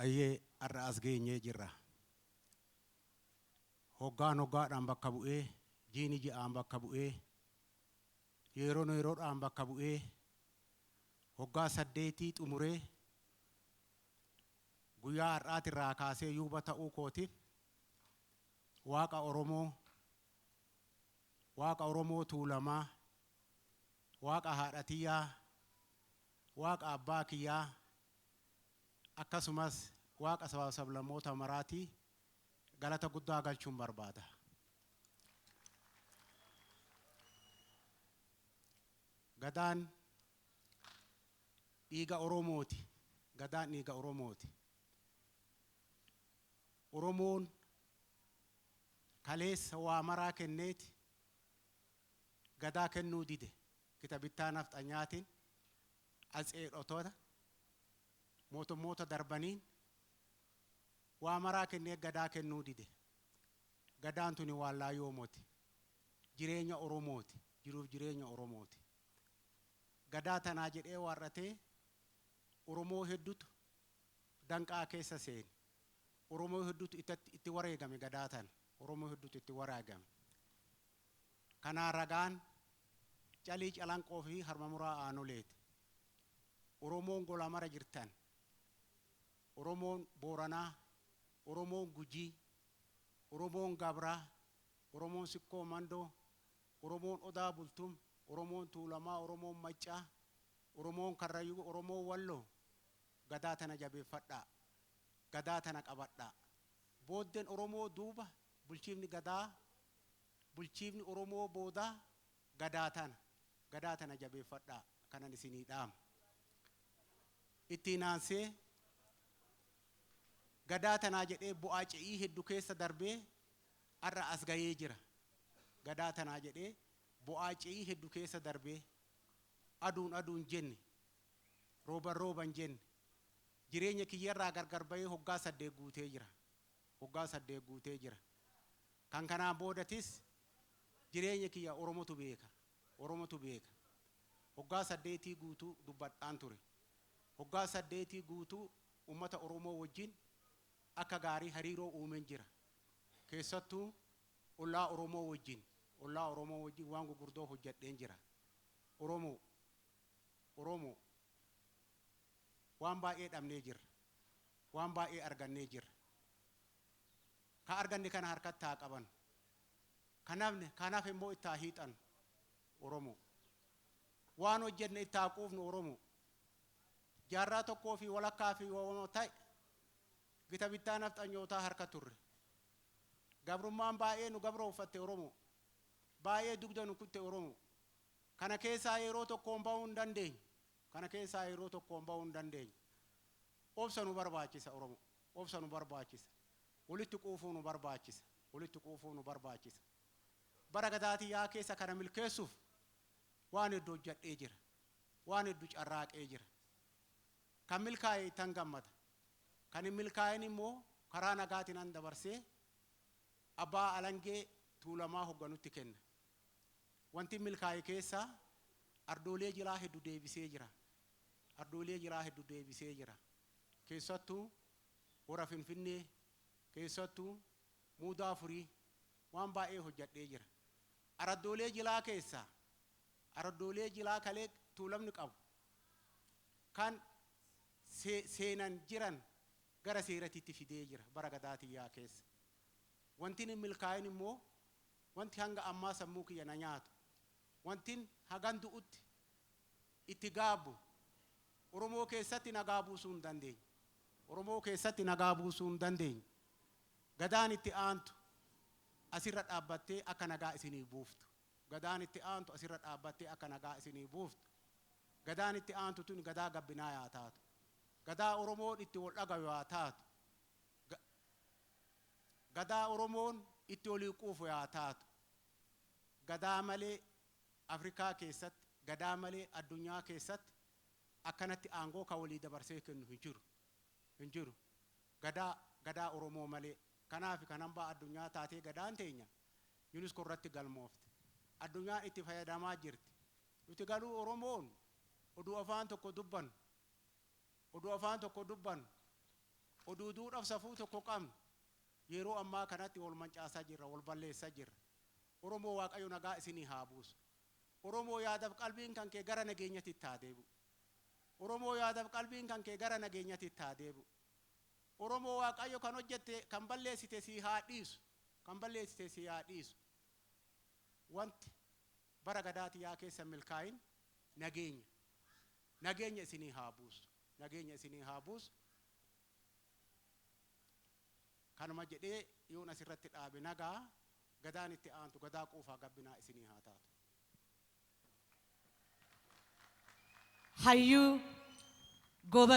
Ayyee, har'a as geenyee jirra. Hoggaan hoggaadhaan bakka bu'ee, jiini ji'aan bakka bu'ee, yeroon yeroodhaan bakka bu'ee, hoggaa 8 xumuree guyyaa har'aatirraa kaasee yuuba ta'uu kootiif Waaqa Oromoo, Waaqa Oromoo Tuulamaa, Waaqa haadha tiyyaa, Waaqa abbaa kiyyaa, akkasumas Waaqa sabaaf sablammoota maraatii galata guddaa galchuun barbaada. Gadaan dhiiga Oromooti. Gadaan dhiiga Oromooti. Oromoon kaleessa waa maraa kenneeti Gadaa kennuu dide. Gita bittaa nafxanyaatiin, atseedhotota, mootummoota darbaniin waa maraa kennee Gadaa kennuu dide. Gadaan tuni waan laayyoomoti. Jireenya Oromooti. Jiruuf jireenya Oromooti. Gadaa tanaa jedhee waar'atee Oromoo heddutu danqaa keessa seene. Oromoo heddutu itti wareegame Gadaa tana. Oromoo heddutu itti wareegame. Kanaa ragaan Calii Calanqoo fi Harma Muraa Aanoleeti. Oromoon gola mara jirtan, Oromoon Booranaa, Oromoon Gujii, Oromoon Gabraa, Oromoon Sikkoo Mandoo, Oromoon Odaa Bultum, Oromoon Tuulamaa, Oromoon Maccaa, Oromoon Karrayyuu, Oromoon Walloo Gadaa tana jabeeffadhaa. Gadaa tana qabadhaa. Booddeen Oromoo duuba bulchiifni Gadaa, bulchiifni Oromoo boodaa Gadaa tana. Gadaa tana jabeeffadhaa kanan isinii dhaama. Ittiin aansee Gadaa tanaa jedhee bu'aa ce'ii heddu keessa darbee har'a as gayee jira. Gadaa tanaa jedhee bu'aa ce'ii heddu keessa darbee, aduun aduun jenne, rooban rooban jenne, jireenya kiyyarraa gargar bayee hoggaa 8 guutee jira. Hoggaa 8 guutee jira. Kan kanaan boodatis jireenya kiyya Oromotu beeka. Oromotu beeka. Hoggaa saddeetii guutuu dubbadhaan ture. Hoggaa saddeetii guutuu ummata Oromoo wajjin akka gaarii hariiroo uumeen jira. Keessattuu ollaa Oromoo wajjin, ollaa Oromoo wajjin waan gugurdoo hojjadheen jira. Oromoo, Oromoo, waan baay'ee dhabnee jirra. Waan baay'ee argannee jirra. Ka arganne kana harkatti haa qabannu. Ka nafne, kan hafe immoo itti haa hiixannu. Oromoo. Waan hojjenne itti haa quufnu Oromoo. Jaarraa tokkoo fi walakkaa fi wawama ta'e gita bittaa nafxanyootaa harka turre. Gabrummaan baay'ee nu gabroomfatte Oromoo. Baay'ee dugda nu kutte Oromoo. Kana keessaa yeroo tokkoon ba'uu hin dandeenyu. Kana keessaa yeroo tokkoon ba'uu hin dandeenyu. Obsa nu barbaachisa Oromoo. Obsa nu barbaachisa. Walitti quufuu nu barbaachisa. Walitti quufuu nu barbaachisa. Bara Gadaa tiyyaa keessa kana milkeessuuf waan heddu hojjadhee jira. Waan heddu carraaqee jira. Kan milkaa'e ittan gammada. Kan hin milkaa'in immoo karaa nagaatinan dabarsee Abbaa Alangee Tuulamaa hogganutti kenna. Wantin milkaa'e keessaa ardoolee jilaa heddu deebisee jira. Ardoolee jilaa heddu deebisee jira. Keessattuu Hora Finfinnee, keessattuu Muudaa Furii waan baay'ee hojjadhee jira. Araddoolee jilaa keessaa araddoolee jilaa kalee Tuulamni qabu kan seenan jiran gara seeratitti fidee jira bara Gadaa tiyyaa keessa. Wantin hin milkaa'in immoo wanti hanga ammaa sammuu kiyya na nyaatu, wantin hagan du'utti itti gaabbu Oromoo keessatti nagaa buusuu hin dandeenye. Oromoo keessatti nagaa buusuu hin dandeenye. Gadaan itti aantu asirra dhaabbattee akka nagaa isinii buuftu. Gadaan itti aantu asirra dhaabbattee akka nagaa isinii buuftu. Gadaan itti aantu tuni gadaa gabbinaa yaa taatu. Gadaa Oromoon itti wal dhagayu yaa taatu. Gadaa Oromoon itti walii quufu yaa taatu. Gadaa malee Afrikaa keessatti, Gadaa malee addunyaa keessatti akkanatti aangoo ka walii dabarsee kennu hin jiru. Hin jiru. Gadaa, Gadaa Oromoo malee. Kanaafi kan hambaa addunyaa taatee Gadaan teenya Unesco irratti galmoofte. Addunyaan itti fayyadamaa jirti. Nuti garuu Oromoon oduu afaan tokko dubbannu, oduu afaan tokko dubbannu, Oduu duudhaaf safuu tokko qabnu yeroo ammaa kanatti wal mancaasaa jirra, wal balleessaa jirra. Oromoo, Waaqayyo nagaa isinii haa buusu. Oromoo, yaadaaf qalbiin kan kee gara nageenyatti itti haa deebi'u. Oromoo, yaadaaf qalbiin kan kee gara nageenyatti itti haa deebi'u. Oromoo, Waaqayyo kan hojjette, kan balleessite sii haa dhiisu. Kan balleessite sii haa dhiisu. Wanti bara gadaati yaa keessa milkaa'in nageenya. Nageenya isinii haa buusu. Nageenya isinii haa buusu. Kanuma jedhee yoon asirratti dhaabe nagaa. Gadaan itti aantu gadaa quufaa gabbinaa isinii haa taatu. Hayyuu Goobana.